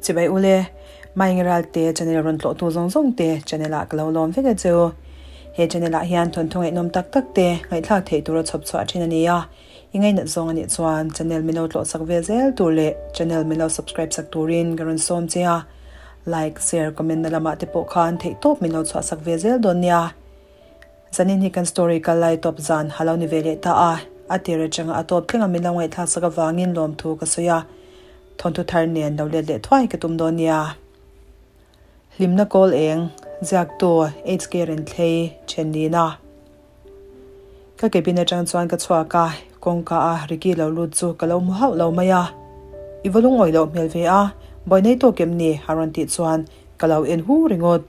Chibai ule, Maingral te channel rawn tlawhtu zawng zawng te channel ah ka lo lawm vek a cheu. He channel ah hian thawnthu ngaihnawm tak tak te ngaihthlak theih tura chhawp chhuah thin a ni a, i ngainat zawng a nih chuan channel min lo tlawh sak ve zel tur leh channel min lo subscribe sak turin ka rawn sawm che a, like, share, comment na lamah te pawh khan theihtawp min lo chhuah sak ve zel dawn nia. Zanin hi kan story kal lai tawp zan ha lo ni ve leh ta a, a tir atanga a tawp thleng a min lo ngaihthlak sak avangin lawmthu ka sawi a, thawnthu thar nen lo let leh thuai ka tum dawn nia. Hlimna kawl eng, ziaktu HK Renthlei then nina. Ka cabin atang chuan ka chhuak a, kawngka a Ricky lo lut chu ka lo hmu hauh lo mai a. I va lungawi loh hmel ve a, buai nei tawk em ni? a rawn tih chuan ka lo en hu ringawt.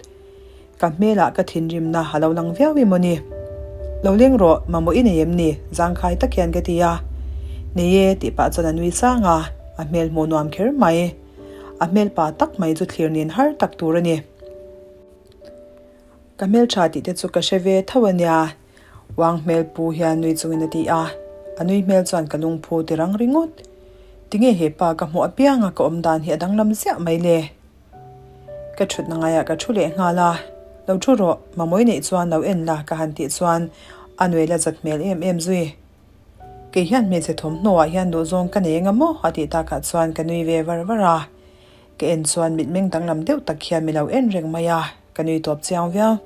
Ka hmelah ka thinrimna a lo lang viau emaw ni? Lo leng rawh, mamawh i nei em ni? Zangkhai tak hian ka ti a. Nei e, tih pah chuan a nui sang a, a hmel hmuh nuam kher mai. A hmel pa tak mai chu thlir nen har tak tur a ni. Ka hmel tha tih te chu ka hre ve tho a nia, Uang hmel pu hian nui chungin a ti a, a nui hmel chuan ka lungphu ti rang ringawt. Tinge he pa ka hmuh apianga ka awm dan hi a danglam ziah mai le? Ka thutna ngaiah ka thu leh nghal a, Lo thu rawh, Mamawi neih chuan lo en la ka han tih chuan a nuai la zat hmel em em zui. Kei hian hmeichhe thawmhnaw ah hian duhzawng ka nei eng a maw? a tih takah chuan ka nui ve var var a, ka en chuan mitmeng danglam deuh tak hian mi lo en reng mai a, ka nui tawp chiang viau.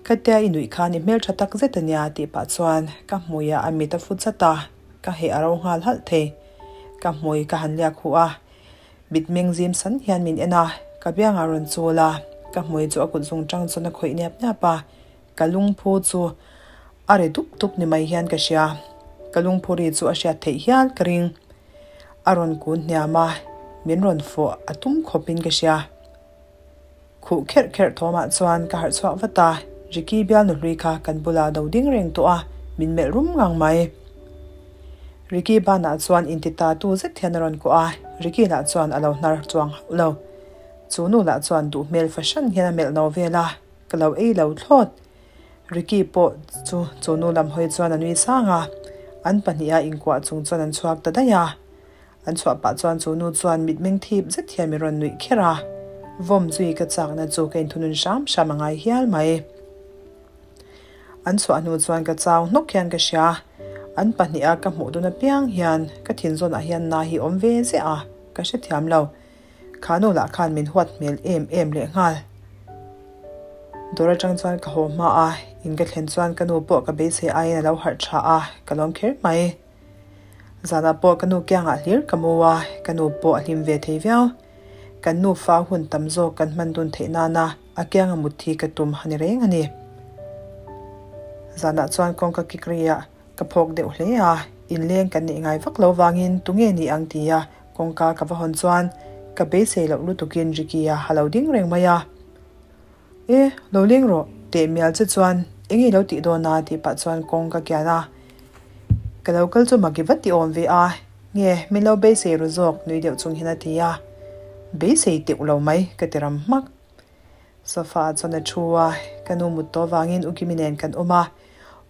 Khatia i nuih khan i hmeltha tak zet a nia tih pah chuan ka hmuiah a mit a fu chat a, ka heh a ro nghal halh thei. Ka hmui ka han liak huh a. Mitmeng zim san hian min en a, ka biangah rawn chul a, ka hmui chu a kut zung tang chuan a khawih niap niap a, ka lungphu chu a ri dup dup ni mai hian ka hria, ka lungphu ri chu a hriat theih hial ka ring. A rawn kun hniam a, min rawn fawh a tum khawpin ka hria. Khuh kherh kherh thawmah chuan ka harh chhuak vat a, Ricky bialnu hlui kha kan bulah do ding reng tawh a, min melh rum ngang mai. Ricky banah chuan inti ta tu zet hian a rawn kuah a, Ricky lah chuan a lo hnar chuang hauh lo. Chu nu lah chuan duh hmel fahran hian a melh no vel a, ka lo ei lo thlawt. Ricky pawh chu chu nu lam hawi chuan a nui sang a, an pahniha inkuah chung chuan an chhuak ta daih a. An chhuah pah chuan chu nu chuan mitmeng thip zet hian min rawn nuih kher a, vawm zui ka chakna chu ka inthunun hram hram a ngai hial mai. An chhuah hnu chuan ka chau hnawk hian ka hria, an pahniha ka hmuh dun apiang hian ka thinzawnah hian na hi awm ve ziah a, ka hrethiam lo. Kha nu lah khan min huat hmel em em leh nghal. Dawr atang chuan ka haw hma a, in ka thlen chuan ka nu pawh ka beisei aiin a lo harh tha a, ka lawm kher mai. Zanah pawh ka nu kiangah hlir ka mu a, ka nu pawh a hlim ve thei viau. Kan nufa hun tam zawk kan hman dun theih nana a kianga mut hi ka tum a ni reng a ni. Zanah chuan kawngka kik riah ka phawk deuh hle a, inleng kan neih ngai vak lo vangin tunge ni ang tia kawngka ka va hawn chuan ka beisei loh lutukin Ricky-a a lo ding reng mai a. E, lo leng rawh, teh mial che chuan eng i lo tih dawn a tih pah chuan kawng ka kian a. Ka lo kal chu mak i va ti awm ve a, nge min lo beisei ru zawk nui deuh chung hian a ti a. Beisei teuh lo mai ka ti ram hmak. Sofa ah chuan a thu a, ka nu mut tawh vangin U Kimi nen kan awm a.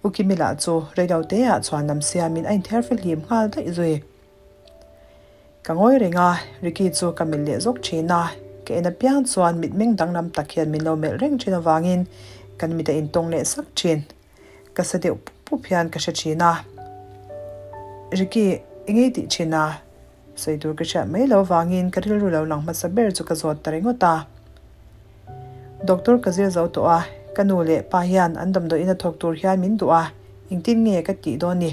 U Kimi lah chu reilo te ah chuan lam siamin a inthiar fihlim nghal daih zui. Ka ngawi reng a, Ricky chu ka melh leh zawk thin a, ka en apiang chuan mitmeng danglam tak hian min lo melh reng thin avangin kan mit a intawng leh sak thin. Ka sa deuh pup pup hian ka hre thin a. Ricky, eng ei tih thin a? Sawi tur ka hriat mai lo vangin ka rilru lo lang hmasa ber chu ka zawt ta ringawt a. Doctor ka zir zo tawh a, ka nu leh pa hian an damdawiin a thawk tur hian min duh a, engtin nge ka tih dawn ni?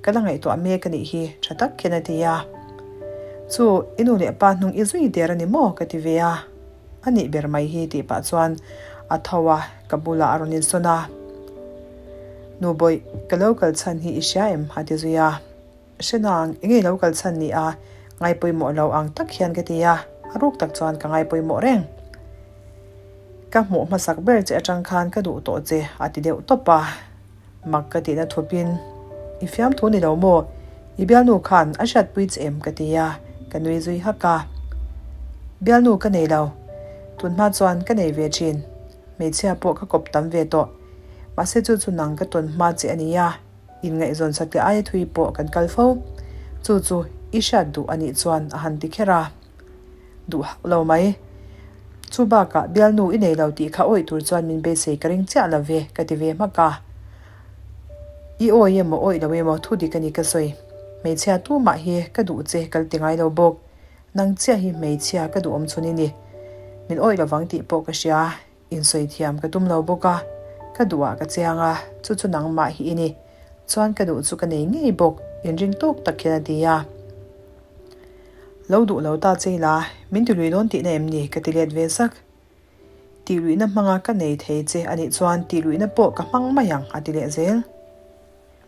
Ka la ngaihtuah mek a nih hi, tha tak hian a ti a. Chu, i nu leh pa hnung i zui der a ni maw? ka ti ve a. A nih ber mai hi tih pah chuan a tho a, ka bulah a rawn insawn a. Nu bawih, ka lo kal chhan hi i hria em? a ti zui a. Hre nang, eng nge lo kal chhan ni a? Ngai pawimawh lo ang tak hian ka ti a, a ruk tak chuan ka ngai pawimawh reng. Ka hmuh hmasak ber che atang khan ka duh tawh che, a ti deuh tawp a. Mak ka tihna thupin, I fiamthu ni lo maw? I bialnu khan a hriatpui che em? ka ti a, ka nui zui hak a. Bialnu ka nei lo. Tunhma chuan ka nei ve thin. Hmeichhia pawh ka kawp tam ve tawh. Mahse chu chu nang ka tawn hma che a nia. Inngaihzawn satliah aia thui pawh kan kal fo. Chu chu i hriat duh a nih chuan a han ti kher a. Duh hauh lo mai. Chu bakah bialnu i nei lo tih kha awih tur chuan min beisei ka ring chiah lo ve, ka ti ve hmak a. I awi emaw awih lo emaw thu dik a ni ka sawi. Hmeichhia tumah hi ka duh che ka la ti ngai lo bawk. Nang chiah hi hmeichhia ka duh awm chhun i ni. Min awih lovang tih pawh ka hria. Insawi thiam ka tum lo bawk a, ka duhah ka chiang a, chu chu nangmah hi i ni. Chuan ka duh chu ka nei ngei bawk, inring tawk tak hian a ti a. Lo duh lo ta che ila, min ti lui dawn tihna em ni? ka ti let ve zak. Tih luihna hmanga ka nei thei che a nih chuan tih luihna pawh ka hmang mai ang, a ti leh zel.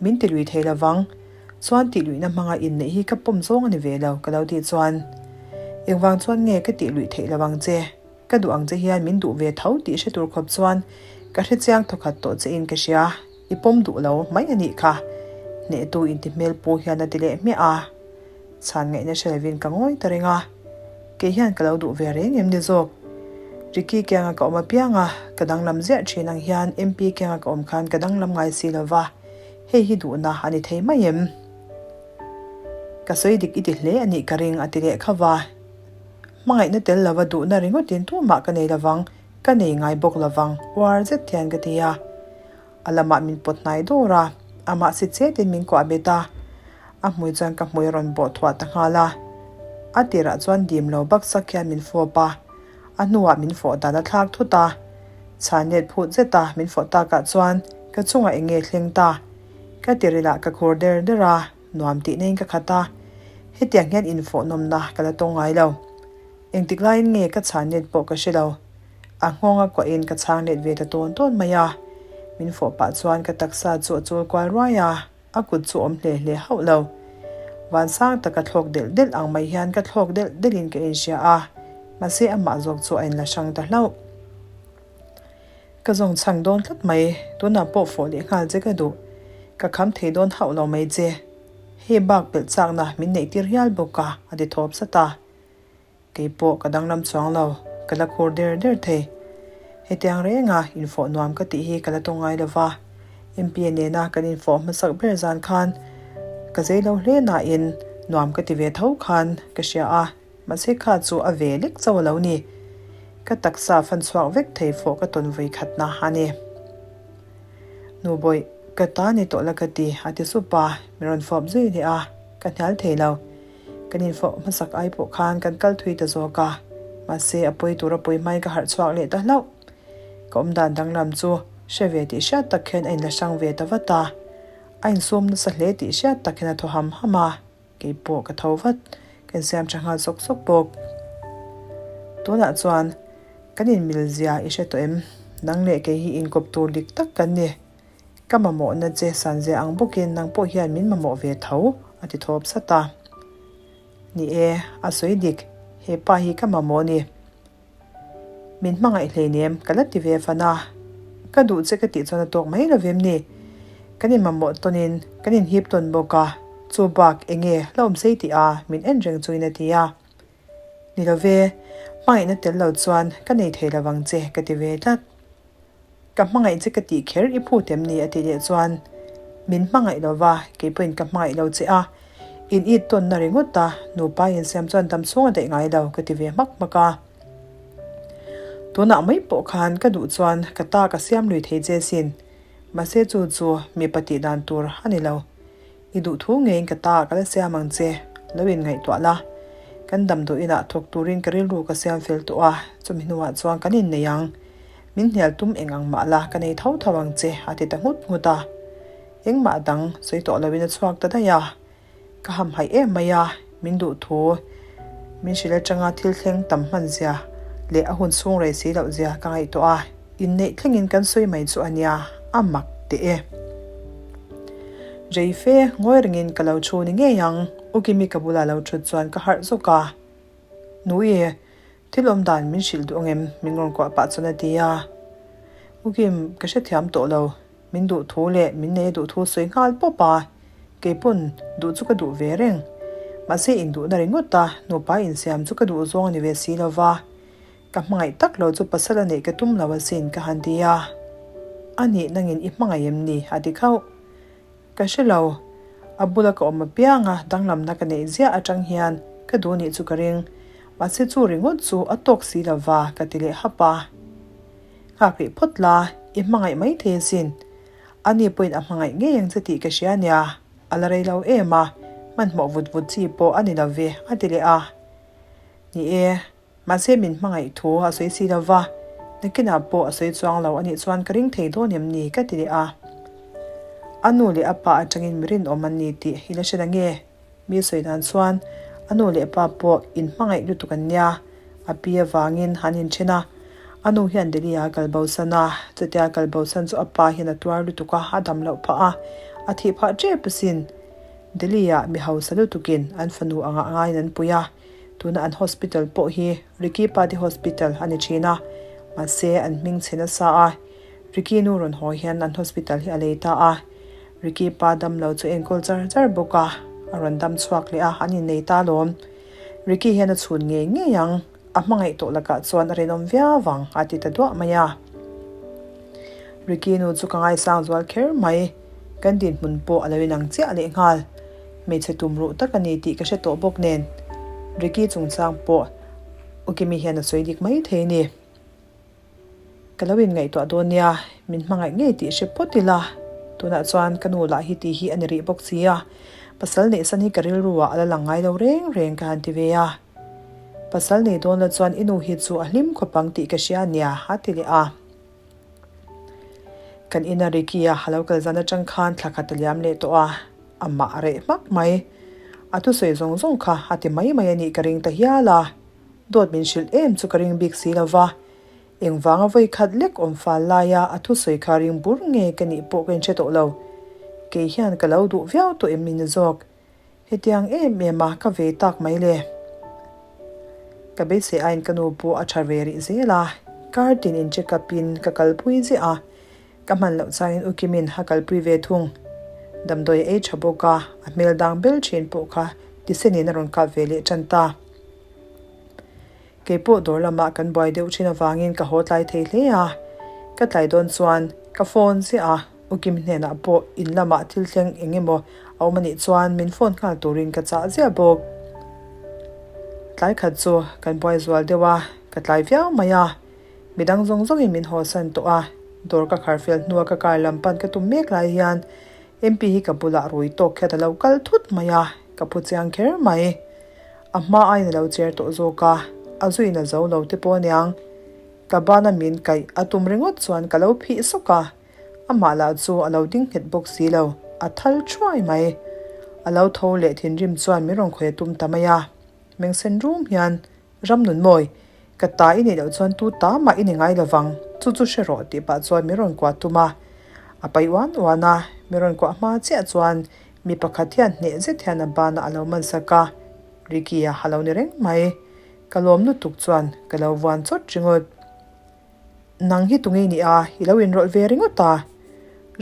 Min ti lui thei lovang. Chuan tih luihna hmanga inneih hi ka pawm zawng a ni ve lo, ka lo tih chuan. Engvang chuan nge ka tih luih theih lovang che? Ka duh ang che hian min duh ve tho tih hre tur khawp chuan ka hre chiang thawkhat tawh che in ka hria. I pawm duh lo mai a nih kha. Hnehtu inti hmel pu hian a ti leh hmiah a. Chhan ngaihna hre lovin ka ngawi ta reng a. Kei hian ka lo duh ve reng em ni zawk? Ricky kianga ka awm apiang a, ka danglam ziah thin ang hian MP kianga ka awm khan ka danglam ngai si lo va, hei hi duhna a ni thei mai em? Ka sawi dik i ti hle a nih ka ring a ti leh kha va. Hmangaihna tel lova duhna ringawtin tumah ka nei lovang, ka nei ngai bawk lovang, uar zet hian ka ti a. A lamah min pawt hnai dawr a, amah si chetin min kuah bet a. A hmui chuan ka hmui a rawn bawh thuah ta nghal a. A tirah chuan dim lo baksak hian min fawp a, a hnuah min fawh dan a thlak thut a. Chhan let phut zet a min fawh takah chuan ka chungah eng nge thleng ta? Ka tirilah ka khur der der a, nuam tih naiin ka khat a. Hetiang hian infawh nawmna ka la tawng ngai lo. Engtik laiin nge ka chhan let pawh ka hre lo. A nghawng a kuahin ka chhang let ve ta tawn tawn mai a, min fawh pah chuan ka taksa chu a chul kual ruai a, a kut chu awm hle hle hauh lo. Van sang taka thlawk delh delh ang mai hian ka thlawk delh delhin ka inhria a, mahse amah zawk chu a inla hrang ta hlauh. Ka zawng chhang dawn tlat mai, tunah pawh fawh leh nghal che ka duh. Ka kham thei dawn hauh lo mai che. Hei bak pelh chakna min neih tir hial bawk a, a ti thawp zat a. Kei pawh ka danglam chuang lo, ka la khur der der thei. Hetiang renga infawh nuam ka tih hi ka la tawng ngai lo va, MPa nena kan infawh hmasak ber zan khan ka zei lo hle nain nuam ka ti ve tho khan ka hria a, mahse kha chu a ve lek chauh a lo ni. Ka taksa fan chhuak vek thei fawh ka tawn vui khatna a ni. Nubawih, ka ta ni tawh la ka ti, a ti sup a, min rawn fawp zui leh a, ka hnial thei lo. Kan infawh hmasak ai pawh khan kan kal thui ta zawk a, mahse a pawi tur a pawi hmain ka harh chhuak leh ta hlauh. Ka awmdan danglam chu hre ve tih hriat tak hian a inla hrang ve ta vat a, a insum nasa hle tih hriat tak hian a thaw ham ham a, kei pawh ka tho vat, ka insiam tha nghal sawk sawk bawk. Tunah chuan kan inmil zia i hre tawh em? Nang leh kei hi inkawp tur dik tak kan ni. Ka mamawhna che Sanzia ang bawkin nang pawh hian min mamawh ve tho, a ti thawp sat a. Ni e, a sawi dik, he pa hi ka mamawh ni. Min hmangaih hleinem, ka la ti ve fan a. Ka duh che ka tih chuan a tawk mai lo vem ni. Kan in mamawh tawnin kan inhip tawn bawk a, chu bak eng nge la awm sei tih a min en reng chuin a ti a. Ni lo ve, hmangaihna tel lo chuan ka nei thei lo vang che ka ti ve tlat. Ka hmangaih che ka tih kher i phut em ni a ti leh chuan min hmangaih lo va, kei pawhin ka hmangaih lo che a, in it tawnna ringawt a, nupa insiam chuan dam chhung a daih ngai lo ka ti ve hmak hmak a. Tunah mai pawh khan ka duh chuan ka ta ka siam lui thei che sin, mahse chu chu mipa tih dan tur a ni lo. I duh thu ngeiin ka ta ka la siam ang che, lo in ngaihtuah la. Kan damdawi inah thawk turin ka rilru ka siam fel tawh a, chumi hnuah chuan kan innei ang. Min hnial tum eng ang mah la ka nei tho tho ang che, a ti ta nghut nghut a. Engmah dang sawi tawh loin a chhuak ta daih a. Ka hamhaih em mai a, min duh thu min hrilh atanga thil thleng tam hman zia leh a hun chhung rei si loh zia ka ngaihtuah a, inneih thlengin kan sawi mai chu a nia, a mak teh e. Rei fe ngawi rengin ka lo thu ni ngei ang, U Kimi ka bula lo thut chuan ka harh zawk a. Nui, thil awm dan min hrilh duh angem? min rawn kuah pah chuan a ti a. U Kim, ka hrethiam tawh lo. Min duh thu leh min nei a duh thu sawi nghal pawp a, kei pawn duh chu ka duh ve reng. Mahse induhna ringawt a, nupa insiam chu ka duh zawng a ni ve si lo va. Ka hmangaih tak lo chu pasal a neih ka tum lo asin ka han ti a. A nih nangin i hmangaih em ni? a ti khauh. Ka hre lo. A bula ka awm apiang a, danglamna ka neih ziah atang hian ka duh nih chu ka ring. Mahse chu ringawt chu a tawk si lo va ka ti leh hap a. Nghak rih phawt la, i hmangaih mai thei asin. Ani pawhin a hmangaih ngei ang che tih ka hria nia, a la rei lo em a, hmanhmawh vut vut chi pawh a ni lo ve a ti leh a. Ni e, mahse min hmangaih thu a sawi si lo va, nakinah pawh a sawi chuang lo a nih chuan ka ring thei dawn em ni ka ti leh a. A nu leh a pa atangin mi rinawm an ni tih i la hre na nge? Mi sawi dan chuan a nu leh pa pawh inhmangaih lutuk an nia, a pi avangin an inthen a. A nu hian Delhi ah a kal bosan a, chutia a kal bosan chu a pa hian a tuar lutuk a, a dam loh phah a, a thih phah tep asin. Delhi ah mi hausa lutukin an fanu angah ngaiin an pui a, tuna an hospital pawh hi Ricky pa te hospital a ni thin a, mahse an hming chhe nasa a, Ricky nu rawn haw hian an hospital hi a lei ta a. Ricky pa dam lo chu enkawl char char bawk a, a rawn dam chhuak leh a, an innei ta alawm. Ricky hian a chhun ngei ngei ang, a hmangaih tawh lakah chuan a rinawm viau vang a ti ta duah mai a. Ricky nu chu ka ngaisang zual kher mai, kan dinhmun pawh a lo inang chiah leh nghal. Hmeichhe tum ruh tak a ni tih ka hre tawh bawk nen, Ricky chungchang pawh Ukimi hian a sawi dik mai thei a ni. Ka lo inngaihtuah dawn nia, min hmangaih ngei tih hre phawt ila. Tunah chuan ka nu lah hi tih hi a ni rih bawk si a, pasal neihsan hi ka rilru ah a la lang ngai lo reng reng ka han ti ve a. Pasal nei dawn la chuan i nu hi chu a hlim khawp ang tih ka hria a nia, a ti leh a. Kan ina Ricky-a a lo kal zan atang khan thla khat a liam leh tawh a, amah a reh hmak mai. A thusawi zawng zawng kha a ti mai mai a nih ka ring ta hial a. Dawt min hrilh em chu ka ring bik si lo va, engvanga vawi khat lek awm fal laia a thusawi kha ring bur nge ka nih pawh ka inhre tawh lo. Kei hian ka lo duh viau tawh em min zawk? Hetiang em em a ka ve tak mai le. Ka beisei aiin ka nu pawh a tha ve rih zel a, kar tin in check up in ka kalpui ziah a, Ka hman loh changin U Kimin a kalpui ve thung. Damdawi a ei tha bawk a, a hmel dang bel thin pawh kha tisenin a rawn kap ve leh tan ta. Kei pawh dawr lamah kan buai deuh thin avangin ka haw tlai thei hle a. Ka tlai dawn chuan ka phone ziah a, U Kim hnenah pawh in lamah thil thleng eng emaw a awm anih chuan min phone nghal turin ka chah ziah bawk. Tlai khat chu kan buai zual deuh a, ka tlai viau mai a. Midang zawng zawngin min hawsan tawh a, dawr ka khar fel hnua ka car lam pan ka tum mek lai hian MP hi ka bulah rui tawk khian a lo kal thut mai a, ka phu chiang kher mai. A hma aiin a lo cher tawh zawk a, a zuiin a zo lo te pawh aniang. Ka bana min kaih a tum ringawt chuan ka lo phih sawk a, amah lah chu a lo ding nghet bawk si lo, a thal thuai mai. A lo tho leh thinrim chuan min rawn khawih a tum ta mai a, mengsen rum hian Ram nun mawi, ka ta i neih loh chuan tu ta mah i ni ngai lo vang, chu chu hre rawh tih pah chuan min rawn kuah tum a. A pai uan uan a, min rawn kuah hma chiah chuan mi pakhat hian hneh zet hian a banah a lo man sak a, Ricky-a a lo ni reng mai. Ka lawm lutuk chuan ka lo vuan chawt ringawt. Nang hi tunge i nih a, i lo inrawlh ve ringawt a.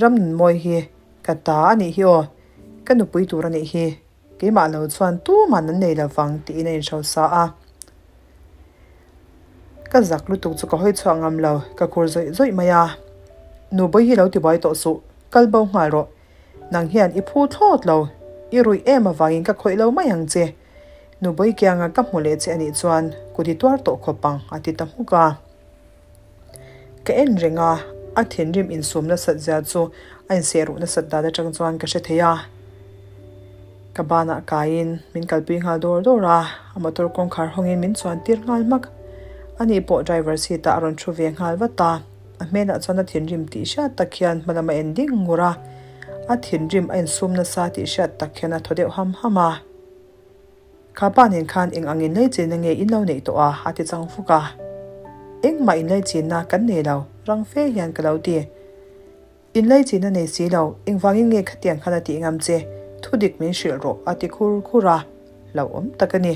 Ram nun mawi hi ka ta a nih hi aw, ka nupui tur a nih hi. Keimah lo chuan tuman an nei lovang tiin a inhrosa a. Ka zak lutuk chu ka hawi chhuak ngam lo, ka khur zawih zawih mai a. Nubawi hi lo tibuai tawh suh, kal bo nghal rawh. Nang hian i phu thlawt lo, i ruih em avangin ka khawih lo mai ang che. Nubawi kianga ka hmu leh che anih chuan kut i tuar tawh khawp ang a ti ta hmuk a. Ka en reng a, a thinrim insum nasat zia chu a inseh ruh nasat dan atang chuan ka hre thei a. Ka banah kaiin min kalpui nghal dawr dawr a, a motor kawngkhar hawngin min chuan tir nghal hmak. Ani pawh driver seat ah a rawn thu ve nghal vat a, a hmelah chuan a thinrim tih hriat tak hian hma lam a en ding ngur a, a thinrim a insum nasa tih hriat tak hian a thaw deuh ham ham a. Kha pa nen khan eng ang inlaichinna nge in lo neih tawh a? a ti chang fuk a. Engmah inlaichinna kan nei lo, rang fe hian ka lo ti. Inlaichinna nei si lo, engvangin nge khatiang khan a tih ngam che? Thudik min hrilh rawh, a ti khur khur a, hlauhawm tak a ni.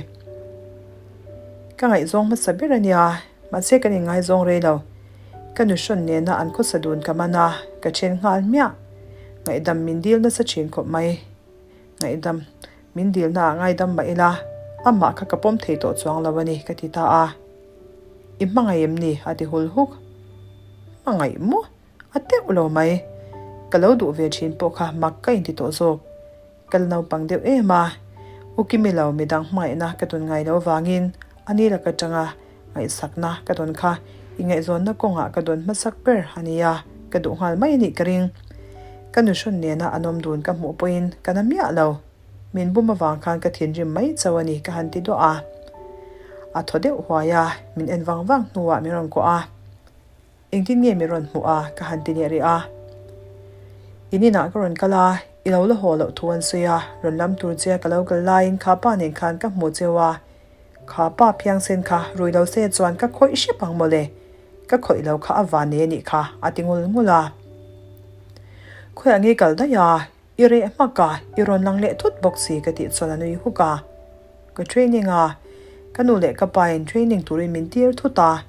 Ka ngaihzawng hmasa ber a nia, mahse kan inngaizawng rei lo. Ka nuhrawn nena an khawsa dun ka man a, ka then nghal hmiah. Ngaihdam min dil nasa thin khawp mai. Ngaihdam, min dilna ah ngaidam mah ila, amah kha ka pawm thei tawh chuang lo a ni, ka ti ta a. I hmangaih em ni? a ti hul huk. Hmangaih maw? A teuh lo mai. Ka lo duh ve thin pawh kha mak ka inti tawh zawk. Ka la naupang deuh em a, U Kimi lo midang hmangaihna ka tun ngai lo vangin. A ni lak atanga ngaihsakna ka dawn kha i ngaihzawnna kawngah ka dawn hmasak ber a nia, ka duh nghal mai a nih ka ring. Ka nuhrawn nena an awm dun ka hmuh pawhin ka na miah lo. Min bum avang khan ka thinrim mai chauh a ni ka han ti duah a. A thaw deuh huai a, min en vang vang hnuah min rawn kuah a. Engtin nge min rawn hmuh a? ka han ti leh rih a. In inah ka rawn kal a, i lo la haw loh thu an sawi a, rawn lam tur che a ka lo kal laiin kha pa nen khan ka hmu cheu a, kha pa phiangsen kha rui lo se chuan ka khawih hrep ang mawle, ka khawih lo kha a van nei a nih kha, a ti ngul ngul a. Khawiah nge kal daih a? I reh hmak a, i rawn lang leh thut bawk si ka tih chuan a nui huk a. Ka training a, ka nu leh ka pa in training turin min tir thut a.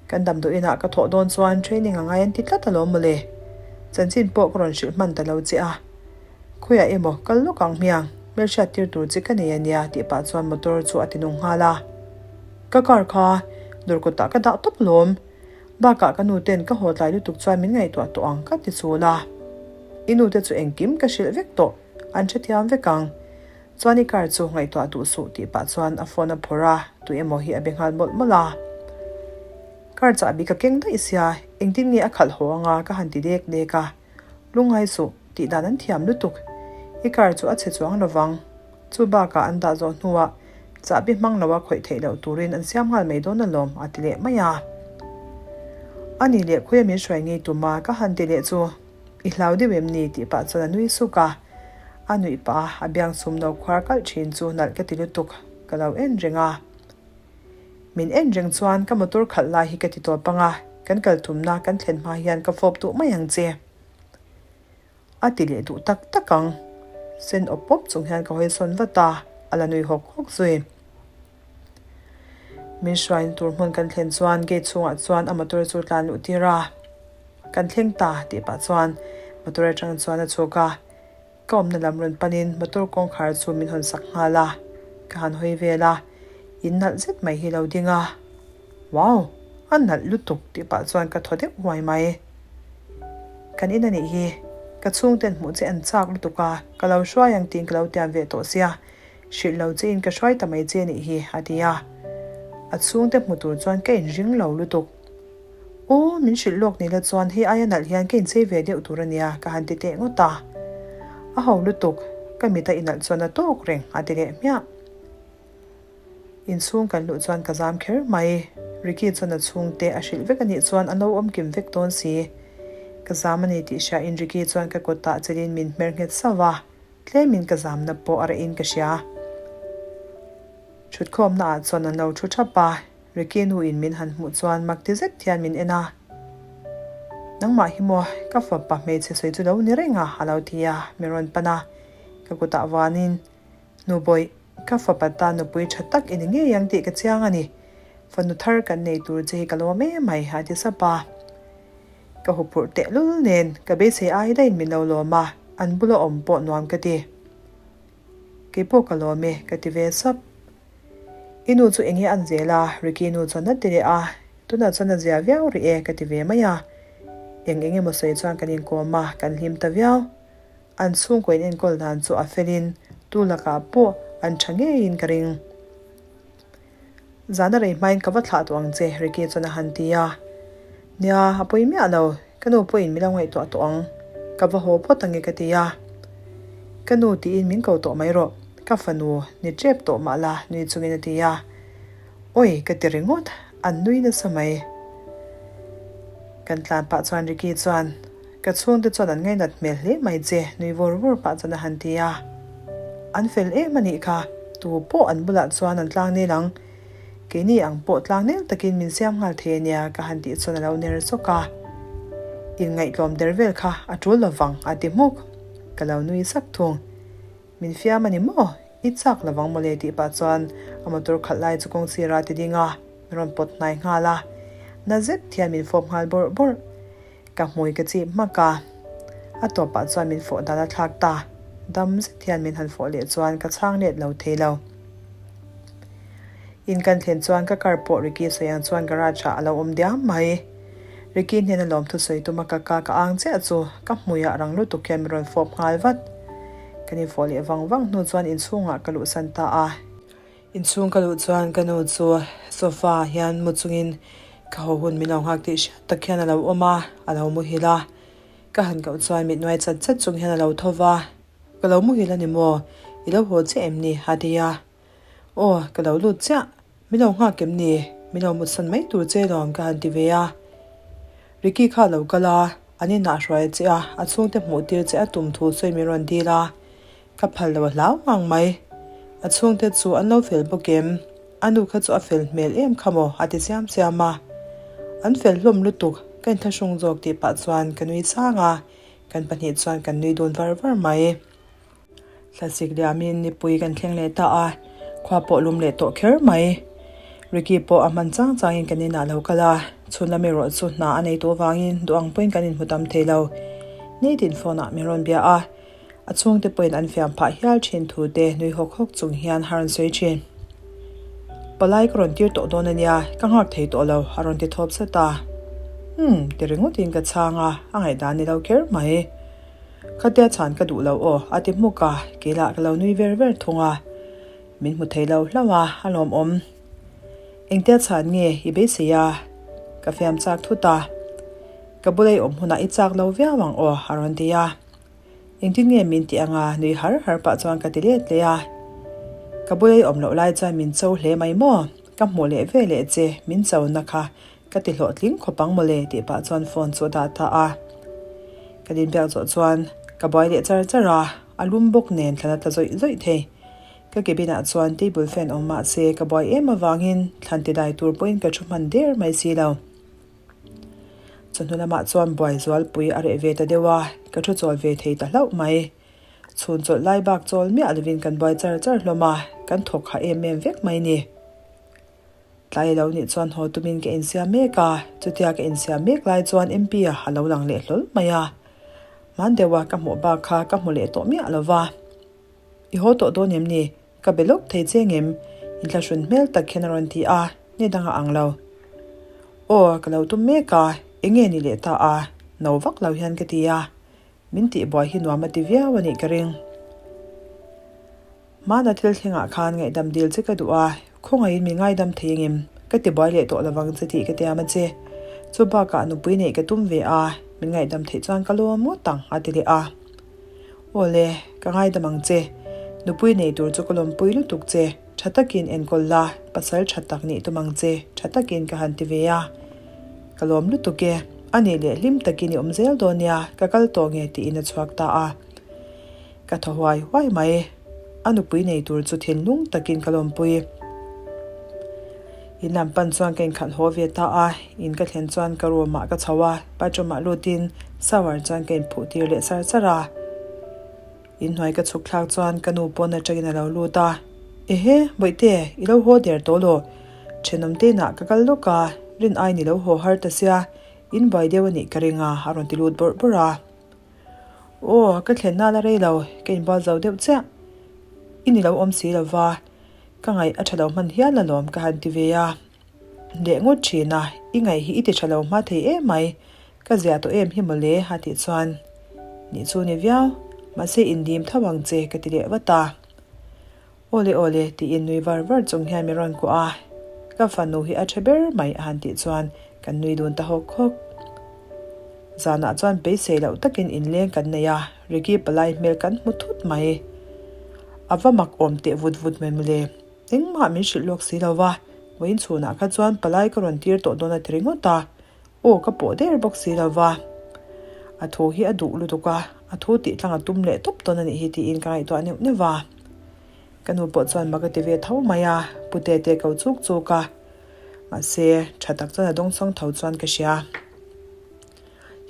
Kan damdawi inah ka thawh dawn chuan training a ngai an ti tlat alawm mawle. Chanchin pawh ka rawn hrilh hman ta lo che a. Khawiah emaw kal lawk ang hmiang, hmelhriat tir tur che ka nei a nia tih pah chuan motor chu a ti nung nghal a. Ka car kha dawr kawtah ka dah tawp alawm. Bakah ka nu ten ka haw tlai lutuk chuan min ngaihtuah tawh ang ka ti chul a. I nu te chu engkim ka hrilh vek tawh, an hrethiam vek ang. Chuan i car chu ngaihtuah duh suh tih pah chuan a phone a phawrh a, tu emaw hi a be nghal mawlh mawlh a. Car chahbi ka keng daih sia, engtin nge a khalh haw anga ka han ti dek dek a. Lungngai suh, tih dan an thiam lutuk. I car chu a chhe chuang lovang. Chu bakah an dah zawh hnuah chahbi hmang loa khawih theih loh turin an siam nghal mai dawn alawm a ti leh mai a. A ni leh khawi a min hruai ngei tum a, ka han ti leh chu i hlau deuh em ni tih pah chuan a nui suk a. A nuih pah a, a biang sum no khuar kalh thin chu nalh ka ti lutuk, ka lo en reng a. Min en reng chuan ka motor khalh lai hi ka ti tawp ang a, kan kal tumna kan thlen hma hian ka fawp duh mai ang che. A ti leh duh tak tak ang. Sen awp pawp chung hian ka hawi sawn vat a, a la nui hawk hawk zui. Min hruaina tur hmun kan thlen chuan gate chhungah chuan a motor chu tlan luh tir a. Kan thleng ta tih pah chuan motor atang chuan a chhuk a. Ka awmna lam rawn panin motor kawngkhar chu min hawn sak nghal a, ka han hawi vel a, in nalh zet mai hi lo ding a. Wow! A nalh lutuk tih pah chuan ka thaw deuh huai mai. Kan in a nih hi, ka chhungten hmuh che an chak lutuk a, ka lo hruai ang tiin ka lo tiam ve tawh sia, hrilh lo che in ka hruai ta mai che a nih hi, a ti a. A chhungte hmu tur chuan ka inring lo lutuk. Aw, min hrilh lawk ni la chuan hei aia nalh hian ka inchei ve deuh tur a nia, ka han ti teh ngawt a. A ho lutuk, ka mit a inalh chuan a tawk reng, a ti leh hmiah. Inchhung kan luh chuan ka zam kher mai. Ricky chuan a chhungte a hrilh vek a nih chuan a lo awm kim vek dawn si. Ka zam a ni tih hriain Ricky chuan ka kutah chelin min hmer nghet sauh a, tlemin ka zamna pawh a rehin ka hria. Thutkhawmna ah chuan an lo thu thap a. Ricky nu in min han hmuh chuan mak ti zet hian min en a, Nangmah hi maw ka fapa hmeichhe sawi chu lo ni reng a a lo ti a, min rawn pan a, ka kutah vanin, Nubawih, ka fapa tan nupui tha tak i ni ngei ang tih ka chiang a ni, fanu thar kan nei tur che hi ka lawm em mai a ti sap a. Ka huphurh tehlul nen ka beisei ai daihin min lo lawm a, an bula awm pawh nuam ka ti. Keipawh ka lawm e ka ti ve sap. I nu chu enge an zel a? Ricky nu chuan a ti leh a, tunah chuan a zia viau rih e ka ti ve mai a. Eng eng emaw sawi chuan kan inkawm a, kan hlim ta viau. An chhungkaw in enkawl dan chu a felin tu lakah pawh an tha ngeiin ka ring. Zana rei hmain ka va thlah tawh ang che, Ricky chuan a han ti a. Nia, a pawi miah lo, ka nu pawhin min lo ngaihtuah tawh ang. Ka va haw phawt ange ka ti a. Ka nu tiin min ko tawh mai rawh, ka fanu ni tep tawh mah la nui chungin a ti a. Awi, ka ti ringawt, an nui nasa mai. Kan tlan pah chuan Ricky chuan, Ka chhungte chuan an ngainat hmel hle mai che, nui vur vur pah chuan a han ti a. An fel em a nih kha, tu pawh an bulah chuan an tlang nel ang. Keini ang pawh tlang nel takin min siam nghal thei a nia ka han tih chuan a lo ner sawk a. Inngaihtlawm der vel kha a tul lovang a ti hmuk. Ka lo nui sak thung. Min fiam a ni maw? I chak lovang mawle tih pah chuan a motor khalh lai chu kawng sirah a ti ding a, min rawn pawt hnai nghal a. Na zet hian min fawp nghal bawrh bawrh. Ka hmui ka chip hmak a, a tawpah chuan min fawh dan a thlak ta. Dam zet hian min han fawh leh chuan ka chhang let lo thei lo. In kan thlen chuan ka car pawh Ricky sawi ang chuan garage ah a lo awm diam mai. Ricky hnena lawmthu sawi tuma ka ka ka ang chiah chu ka hmuiah rang lutuk hian min rawn fawp nghal vat. Kan infawh leh vang vang hnu chuan inchhungah ka luhsan ta a. Inchhung ka luh chuan ka nu chu sofa ah hian mu chungin ka haw hun min lo nghak tih hriat tak hian a lo awm a, a lo muhil a. Ka han koh chuan mit nuai chat chat chung hian a lo tho va, Ka lo muhil a ni maw? I lo haw chiah em ni? a ti a. Aw, ka lo lut chiah. Min lo nghak em ni? Min lo mutsan mai tur che lawm ka han ti ve a. Ricky kha a lo kal a, an inah hruai a che a, a chhungte hmuh tir che a tum thu sawi min rawn dil a. Ka phal lo a hlau ngang mai. A chhungte chu an lo fel bawk em? A nu kha chu a fel hmel em kha maw? a ti chiam chiam a. An fel hlawm lutuk, ka inthlahrung zawk tih pah chuan ka nui chang a, kan pahnih chuan kan nui dun var var mai. Thlasik liamin nipui kan thleng leh ta a, khua pawh lum leh tawh kher mai. Ricky pawh a hman chang changin kan inah lo kal a, chhun lam erawh chu hna a nei tawh vangin duh ang pawhin kan inhmu tam thei lo. Nitin phone ah min rawn bia a. A chhungte pawhin an fiam phah hial thin thu te nui hawk hawk chung hian a rawn sawi thin. Palai ka rawn tir tawh dawn a nia, ka nghak thei tawh lo, a rawn ti thawp zet a. Umm, ti ringawtin ka chhang a, a ngaihdan ni lo kher mai. Khatia chhan ka duh lo aw, a ti hmuk a, kei lah ka lo nui ver ver thung a. Min hmu thei lo hlauh a, a lawmawm. Engtia chhan nge i beisei a? Ka fiam chak thut a. Ka bula i awm hunah i chak lo viau ang aw, a rawn ti a. Engtin nge min tih anga nui har har pah chuan ka ti let leh a. Ka bula i awm loh lai chuan min cho hle mai maw? Ka hmuh leh ve leh che, min cho na kha ka ti hlawhtling khawp ang mawle tih pah chuan phone chu a dah ta a. Ka din biak zawh chuan ka buai leh char char a, a lum bawk nen thlan a tla zawih zawih thei. Ka cabin ah chuan table fan awm mah se ka buai em avangin thlan ti dai tur pawhin ka thu hman der mai si lo. Chawhnu lamah chuan buai zualpui a reh ve ta deuh a, ka thu chawl ve thei ta hlauh mai. Chhun chawlh lai bak chawl miah lovin kan buai char char hlawm a, kan thawk hah em em vek mai ni. Tlai lo nih chuan haw tumin ka insiam mek a, chutia ka insiam mek lai chuan MP-a a lo lang leh hlawl mai a. Hman deuha ka hmuh bak kha ka hmu leh tawh miah lo va. I haw tawh dawn em ni? Ka be lawk thei che ngem? Inthlahrun hmel tak hian a rawn ti a, ni dang a ang lo. Aw, ka lo tum mek a, eng nge ni leh ta a? No vak lo hian ka ti a. Min tihbuai hi nuam a ti viau a nih ka ring. Hmana thil thlengah khan ngaihdam dil che ka duh a, khawngaihin min ngaidam thei engem? Ka tibuai leh tawh lovang che tih ka tiam a che. Chu bakah nupui neih ka tum ve a, min ngaihdam theih chuan ka lawm ngawt ang, a ti leh a. Awle, ka ngaidam ang che. Nupui nei tur chu ka lawmpui lutuk che. Tha takin enkawl la, pasal tha tak nih tum ang che, tha takin ka han ti ve a. Ka lawm lutuk e, a nih leh hlim takin i awm zel dawn nia, ka kal tawh nge tiin a chhuak ta a. Ka thaw huai huai mai. A nupui nei tur chu thinlung takin ka lawmpui. In lam pan chuan ka inkhalh haw ve ta a, in ka thlen chuan ka room ah ka chho a, bathroom ah lutin shower chuan ka inphuh tir leh char char a. Inhnuai ka chhuk thlak chuan ka nu pawn atangin a lo lut a, Ehe, Bawihte, i lo haw der tawh law? Thenawm te inah ka kal lawk a, rin aiin i lo haw har ta sia, in buai deuh a nih ka ring a, a rawn ti lut bawrh bawrh a. Aw, ka thlen nal a rei lo, ka inbual zo deuh chiah. I ni lo awm si lo va, ka ngaih a tha lo hman hial alawm ka han ti ve a. Leh ngawt thin a, i ngaih hi i ti tha lo hma thei em mai, ka ziah tawh em hi mawle a tih chuan, Nih chu ni viau, mahse indim tho ang che ka ti leh vat a. Awle awle tiin nui var var chung hian min rawn kuah a, ka fanu hi a tha ber mai a han tih chuan kan nui dun ta hawk hawk. Zanah chuan beisei loh takin inleng kan nei a, Ricky palai hmel kan hmu thut mai. A va mak awm teh vut vut mai mawle, engmah min hrilh lawk si lo va, vawiin chhunah kha chuan palai ka rawn tir tawh dawn a ti ringawt a, Aw ka pawh der bawk si lo va, a thu hi a duh lutuk a, a thu tih tlang a tum leh tawp dawn a nih hi tiin ka ngaihtuah neuh neuh va. Ka nu pawh chuan mak a ti ve tho mai a, pu Tete ko chuk chuk a, mahse tha tak chuan a dawngsawng tho chuan ka hria.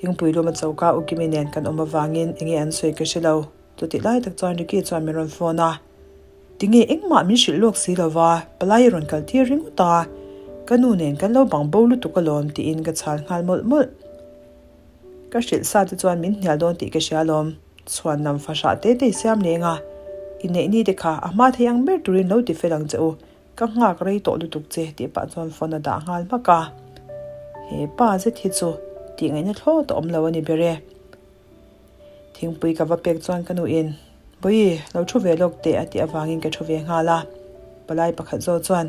Thingpui luma choka U Kimi nen kan awm avangin enge an sawi ka hre lo, chutih lai tak chuan Ricky chuan min rawn phone a. Tinge engmah min hrilh lawk si lova, palai a rawn kal tir ringawt a, ka nu nen kan lo bang bo lutuk alawm tiin ka chhal nghal mawlh mawlh. Ka hrilh sa te chuan min hnial dawn tih ka hria alawm, chhuan lam fahrah te te i siam leng a, inneih ni te kha a hma thei ang ber turin lo ti fel ang che u, ka nghak rei tawh lutuk che tih pah chuan phone a dah nghal hmak a. He pa zet hi chu tih ngaihna thlawt a awm lo a ni ber e. Thingpui ka va pek chuan ka nuin, Bawi, lo thu ve lawk teh a tih avangin ka thu ve nghal a. Palai pakhat zawk chuan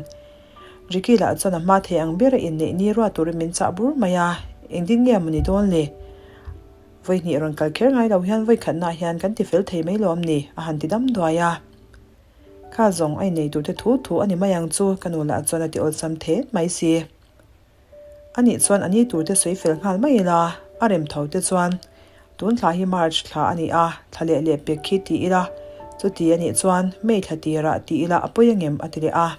Ricky lah chuan a hma thei ang ber a inneih ni ruat turin min chah bur mai a, engtin nge maw ni dawn le? Vawi hnih rawn kal kher ngai lo hian vawi khatnaah hian kan ti fel thei mai lawm ni? a han ti dam duai a. Kha zawng a innei turte thu thu a ni mai ang chu ka nu lah chuan a ti awlsam thet mai si. Anih chuan a ni turte sawi fel nghal mai ila, a rem tho te chuan tun thla hi March thla a ni a, thla leh leh pek khi ti ila, chuti anih chuan May thla tirah ti ila a pawi angem a ti leh a.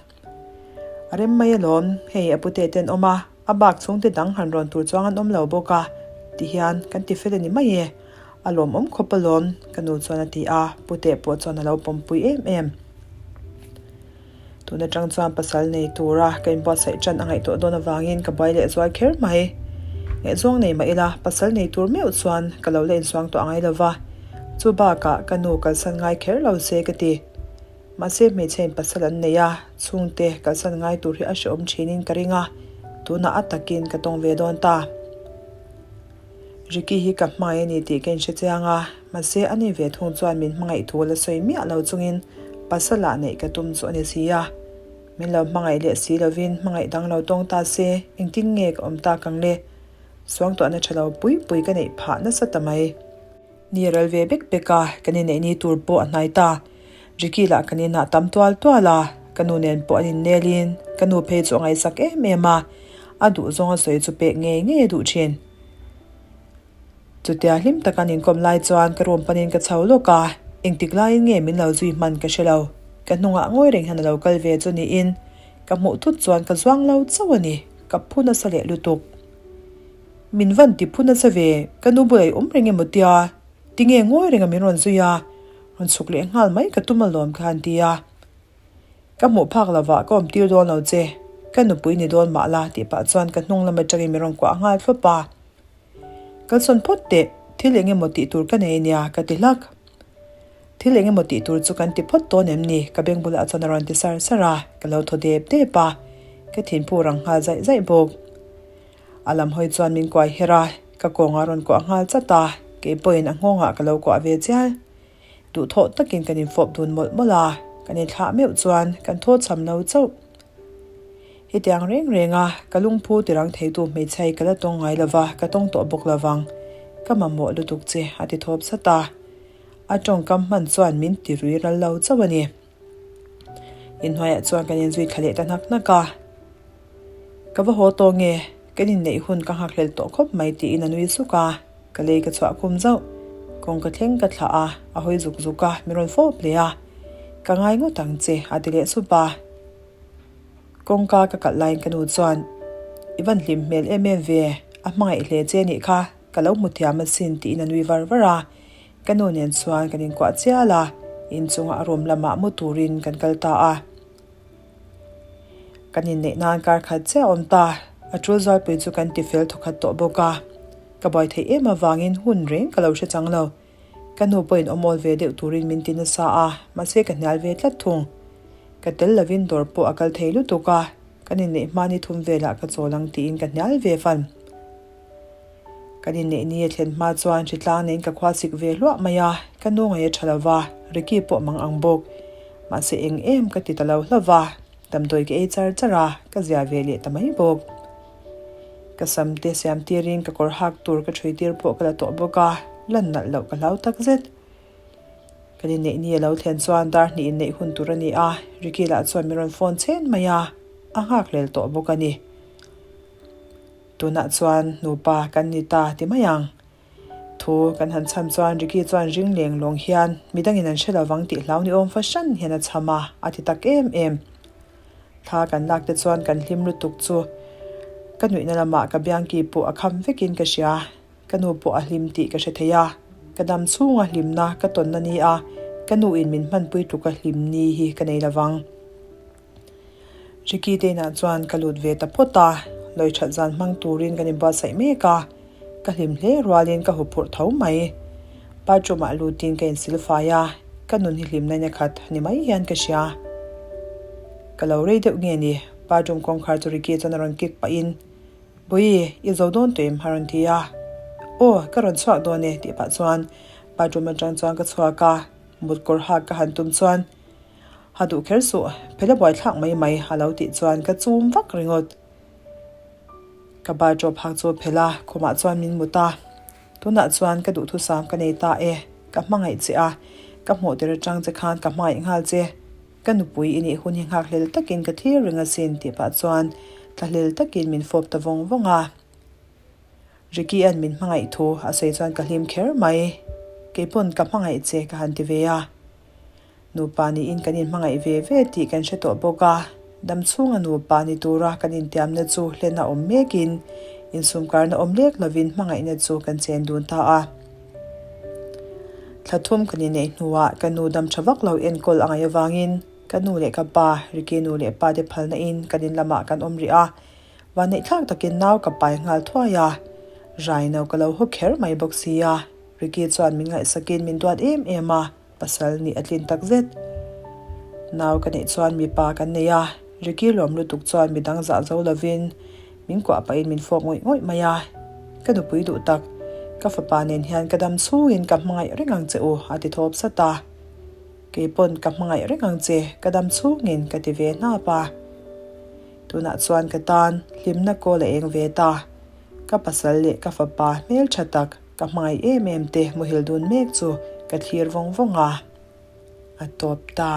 A rem mai alawm, hei a pute te an awm a, a bak chhungte dang han rawn tur chuang an awm lo bawk a, tihian kan ti fel a ni mai e, a lawmawm khawp alawm, ka nu chuan a ti a, pute pawh chuan a lo pawmpui em em. Tun atang chuan pasal nei tura ka inbuatsaih tan a ngaihtuah dawn avangin ka buai leh zual kher mai. Ngaihzawng nei mah ila, pasal nei tur meuh chuan ka lo la insuang tawh angai lova, chu bakah ka nu kalsan ngai kher lo se ka ti. Mahse hmeichhe in pasal an nei a, chhungte kalsan ngai tur hi a hrehawm thinin ka ring a, tunah a takin ka tawng ve dawn ta. Ricky hi ka hmangaih a ni tih ka inhre chiang a, mahse a ni ve thung chuan min hmangaih thu la sawi miah lo chungin pasal ah neih ka tum chu a ni si a. Min lo hmangaih leh si lovin hmangaih dang lo tawng ta se engtin nge ka awm tak ang le? Suangtuahna tha lo pui pui ka neih phah nasa ta mai. Ni a ral ve bek bek a, kan inneih ni tur pawh a hnai ta. Ricky lah kan inah tam tual tual a, ka nu nen pawh an innelin ka nu phei chu a ngaihsak em em a, a duhzawng a sawi chu pek ngei ngei a duh thin. Chutia hlim taka an inkawm lai chuan ka room panin ka chho lawk a, engtik laiin nge min lo zui hman ka hre lo. Ka hnungah ngawi reng hian a lo kal ve chu niin ka hmuh thut chuan ka zuang lo chauh a ni, ka phu nasa leh lutuk. Min van ti phu nasa ve, ka nu bulah i awm reng emaw tia, tinge ngawi renga min rawn zui a, rawn chhuk leh nghal mai ka tum alawm ka han ti a. Ka hmuh phak lovah ka awm tir dawn lo che, ka nupui ni dawn mah la tih pah chuan ka hnung lam atangin min rawn kuah nghal thlawp a. Kalsawn phawt teh, thil eng emaw tih tur ka nei ania ka ti hlak. Thil eng emaw tih tur chu kan ti phawt dawn em ni? Ka beng bulah chuan a rawn ti sar sar a, ka lo thaw dep dep a, ka thinphu rang nghal zaih zaih bawk. A lam hawi chuan min kuai her a, ka kawngah a rawn kuah nghal chat a, kei pawhin a nghawngah ka lo kuah ve chial. Duhthawh takin kan infawp dun mawlh mawlh a, kan inthlah meuh chuan kan thaw cham lo chauh. Hetiang reng reng a, ka lungphu tirang theitu hmeichhia hi ka la tawng ngai lova, ka tawng tawh bawk lovang. Ka mamawh lutuk che, a ti thawp sat a. A tawngkam hman chuan min ti rui ral lo chauh a ni. Inhnuaiah chuan kan inzui thla leh ta hnak hnak a. Ka va haw tawh nge, kan inneih hun ka nghakhlel tawh khawp mai tiin a nui suk a. Ka lei ka chhuah khum zauh. Kawng ka thleng ka thlah a, a hawi zuk zuk a, min rawn fawp leh a. Ka ngai ngawt ang che, a ti leh sup a. Kawngka ka kalh laiin ka nu chuan, I van hlim hmel em em ve, a hmangaih hle che nih kha, ka lo hmu thiam asin tiin a nui var var a. Ka nu nen chuan kan inkuah chial a, inchunga a room lamah mu turin kan kal ta a. Kan inneih nan kar khat chiah a awm ta, a tul zualpui chu kan ti fel thawkhat tawh bawk a. Ka buai theih em avangin hun reng ka lo hre chang lo. Ka nu pawhin awm awl ve deuh turin min ti nasa a, mahse ka hnial ve tlat thung. Ka tel lovin dawr pawh a kal thei lutuk a, kan inneih hma ni thum velah ka chawl ang tiin ka hnial ve fan. Kan inneih ni a thlen hma chuan hritlang neiin ka khua sik ve hluah mai a, ka nu ngaih a tha lo va, Ricky pawh mang ang bawk. Mahse eng em ka ti ta lo hlauh va, damdawi ka ei char char a, ka zia ve leh ta mai bawk. Ka sam te siam tirin ka kawr hak tur ka ṭhui tir pawh ka la tawh bawk a, lan nalh loh ka hlau tak zet. Kan inneih ni a lo thlen chuan dar hnih inneih hun tur a ni a, Ricky lah chuan min rawn phone chhen mai a, a nghakhlel tawh bawk a ni. Tunah chuan nupa kan ni ta ti mai ang. Thu kan han chham chuan Ricky chuan ring leng lawng hian midangin an hre lovang tih hlau ni awm fahran hian a chham a, a ti tak em em. Thla kan lak te chuan kan hlim lutuk chu ka nuihna lamah ka biangki pawh a kham vekin ka hria. Ka nu pawh a hlim tih ka hre thei a, ka dam chhunga hlimna ka tawnna ni a, ka nuin min hmanpui tluka hlim ni hi ka nei lovang. Ricky te inah chuan ka lut ve ta phawt a, lawi that zan hmang turin kan inbuatsaih mek a, ka hlim hle rualin ka huphurh tho mai. Bathroom ah lutin ka insil fai a, ka nun hi hlimna in a khat ni mai hian ka hria. Ka lo rei deuh nge ni, bathroom kawngkhar chu Ricky chuan a rawn kick pahin, Bawihi, i zo dawn tawh em? a rawn ti a. Aw, ka rawn chhuak dawn e tih pah chuan bathroom atang chuan ka chhuak a, mut kawr hak ka han tum chuan. Ha duh kher suh, phela buaithlak mai mai a lo tih chuan ka chum vak ringawt. Ka bathrobe hak chu phel a, khumah chuan min mut a. Tunah chuan ka duhthusam ka nei ta e, ka hmangaih che a, ka hmuh tir atang che khan ka hmangaih nghal che. Ka nupui i nih hun hi nghakhlel takin ka thlir reng asin tih pah chuan thlahlel takin min fawp ta vawng vawng a. Ricky-a'n min hmangaih thu a sawi chuan ka hlim kher mai. Keipawn ka hmangaih che ka han ti ve a. Nupa niin kan inhmangaih ve ve tih kan hre tawh bawk a, dam chhunga nupa ni tura kan intiamna chu hlen a awm mekin insumkarna awm lek lovin hmangaihna chu kan chen dun ta a. Thla thum kan inneih hnuah ka nu dam tha vak lo enkawl a ngaih avangin ka nu leh ka pa, Ricky nu leh pa te phalna in kan in lamah kan awm rih a, vanneihthlak takin nau ka pai nghal thuai a, rai no ka lo haw kher mai bawk sia, Ricky chuan min ngaihsakin min duat em em a. Pasal nih a tlin tak zet. Nau ka neih chuan mipa kan nei a, Ricky lawm lutuk chuan midang zah zo lovin min kuah pahin min fawk ngawih ngawih mai a. Ka nupui duh tak, ka fapa nen hian ka dam chhungin ka hmangaih reng ang che u a ti thawp sat a. Kei pawn ka hmangaih reng ang che, ka dam chhungin ka ti ve hnap a. Tunah chuan ka tan hlimna kawl a eng ve ta. Ka pasal leh ka fapa hmeltha tak, Ka hmangaih em em te muhil dun mek chu ka thlir vawng vawng a, a tawp ta.